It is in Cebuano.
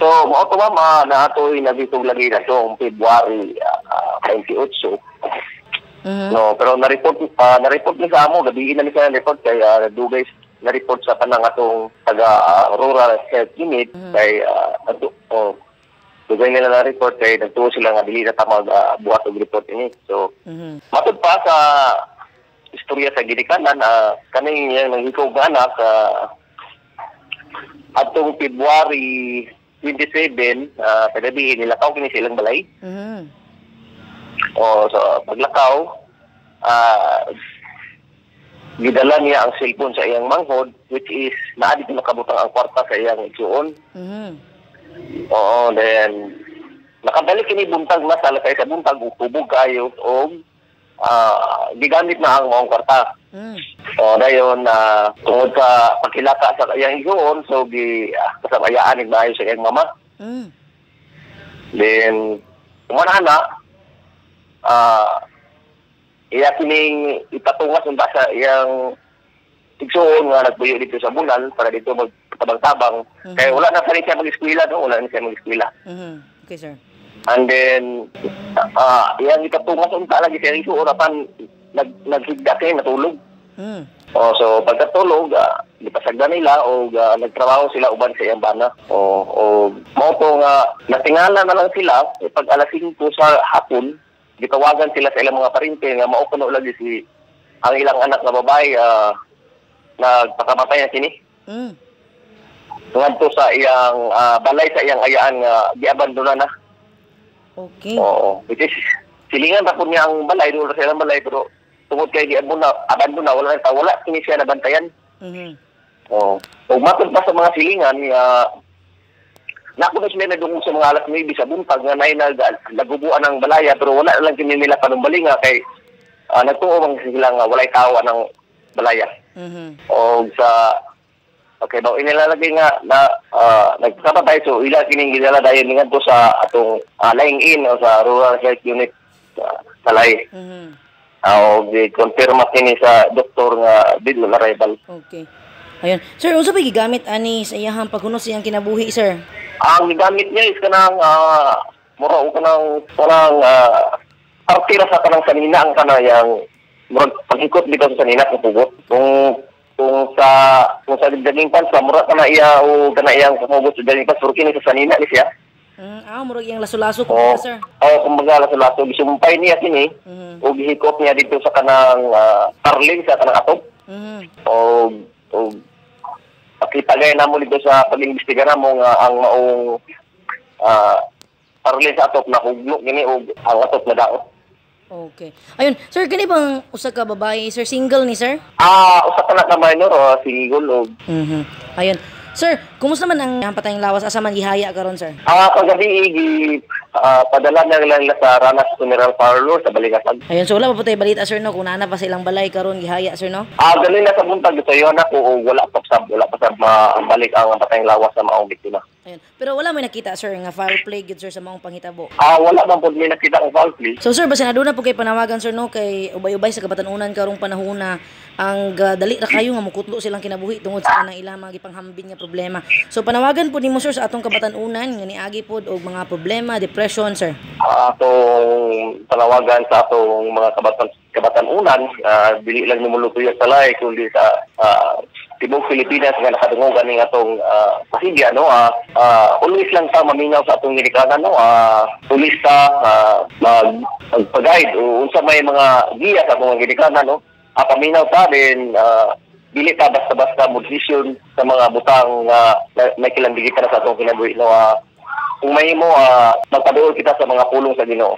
So, mao to, ma'am, naa to'y nabitog lagi na to February 28. No, pero na-report ni sa amo, gabi na ni siya na-report kay dugay na-report sa kanang atong taga rural health unit kay ato oh, dugay nila na-report kay nagtuo sila nga dili na ta mag buhat og report ini. So, matud pa sa istorya sa ginikanan, kaning iyang nanghikog nga anak atong February 27 sa gabi nilakaw kini sa ilang balay. O so paglakaw, gidala niya ang cellphone sa iyang manghod, which is naa dito nakabutang ang kwarta sa iyang igsuon. Oo, then nakabalik kini buntag na sa alas sa buntag, hubog kayo og gigamit na ang maong kwarta. O dayon na tungod sa pagkilaka sa iyang igsuon, so gi kasabayaan ni maayo sa iyang mama. Then kumana na iya kining ipatungas unta sa iyang igsuon nga nagpuyo dito sa Bunal para dito magtabang-tabang. Kaya wala na sa siya mag-eskwela, no? Wala na siya mag-eskwela. Okay, sir. And then, iyang ipatungas unta lagi sa iyang igsuon apan naghigda kay natulog. O, so pagkatulog, gipasagdan nila o nagtrabaho sila uban sa iyang bana. O mao to nga natingala na lang sila eh, pag alas 5 sa hapon, gitawagan sila sa ilang mga parente nga mao kuno lagi si ang ilang anak nga babae nagpakamatay na kini. Ngadto sa iyang balay sa iyang ayaan nga giabandona na. Oo. Which is silingan ra pud niya ang balay, doon sa ilang balay, pero tungod kay giabandona, abandona, wala na wala kini siya nabantayan. Oo. Ug matod pa sa mga silingan nga nako na sila nagdungog sa mga alas 9 sa buntag nga nay nagubuan ang balaya, pero wala lang kini nila panumbalinga kay nagtuo man sila nga walay tawo ang balaya. Og sa okay ba inilalagay nga na nagkapatay, so ila kining gidala dayon ngadto sa atong lying in o sa rural health unit sa Salay. Og gi-confirm kini sa doktor nga dead on arrival. Okay. Ayun. Sir, unsa ba gigamit ani sa iyahang paghunos sa iyang kinabuhi, sir? Ang gigamit niya is kanang mura o kanang kanang parte ra sa kanang sanina, ang kanang murag paghikot dito sa sanina kung pugot. Kung sa jogging pants ba, mura kana iya o kana iyang pumugot sa jogging pants, pero kini sa sanina ni siya. Murag iyang laso-laso O, kumbaga, sir. Oh, kumbaga laso-laso gisumpay niya kini o gihikot niya dito sa kanang tarling sa kanang atop. O pakita gay namo dito sa pag-imbestiga namo nga ang maong tarling sa atop na hugno kini og ang atop na daot. Okay. Ayun, sir, kini bang usa ka babae, sir, single ni sir? Usa ka na ka minor o single og Ayun. Sir, kumusta man ang patayng lawas, asa man gihaya karon, sir? Kagabi gi padala na lang nila sa Ranas Funeral Parlor sa Balingasag. Ayun, so wala pa po tayo balita, sir, no, kung naa na pa sa ilang balay karon gihaya, sir, no? Ganun na sa buntag ito yon ako og wala pa sab mabalik ang patayng lawas sa maong biktima. Ayun. Pero wala may nakita, sir, nga foul play gid, sir, sa maong panghitabo. Wala man pud may nakita ang foul play. So sir, basta aduna po kay panawagan, sir, no, kay ubay-ubay sa kabatan-unan karong panahona ang dali ra kayo nga mukutlo silang kinabuhi tungod sa kanang ilang mga gipanghambin nga problema. So panawagan po nimo, sir, sa atong kabatan-unan nga niagi pod og mga problema, depression, sir. Atong panawagan sa atong mga kabatan-unan, dili lang numulutuya sa lahi kundi sa tibuok Pilipinas nga nakadungog aning atong pasigya, no, always lang ta mamingaw sa atong ginikanan, no, always ta magpa-guide o unsa may mga giya sa atong mga ginikanan, no, paminaw ta din, dili ta basta-basta mo desisyon sa mga butang may kilambigitan sa atong kinabuhi, no, kung mahimo, magpaduol kita sa mga pulong sa Ginoo.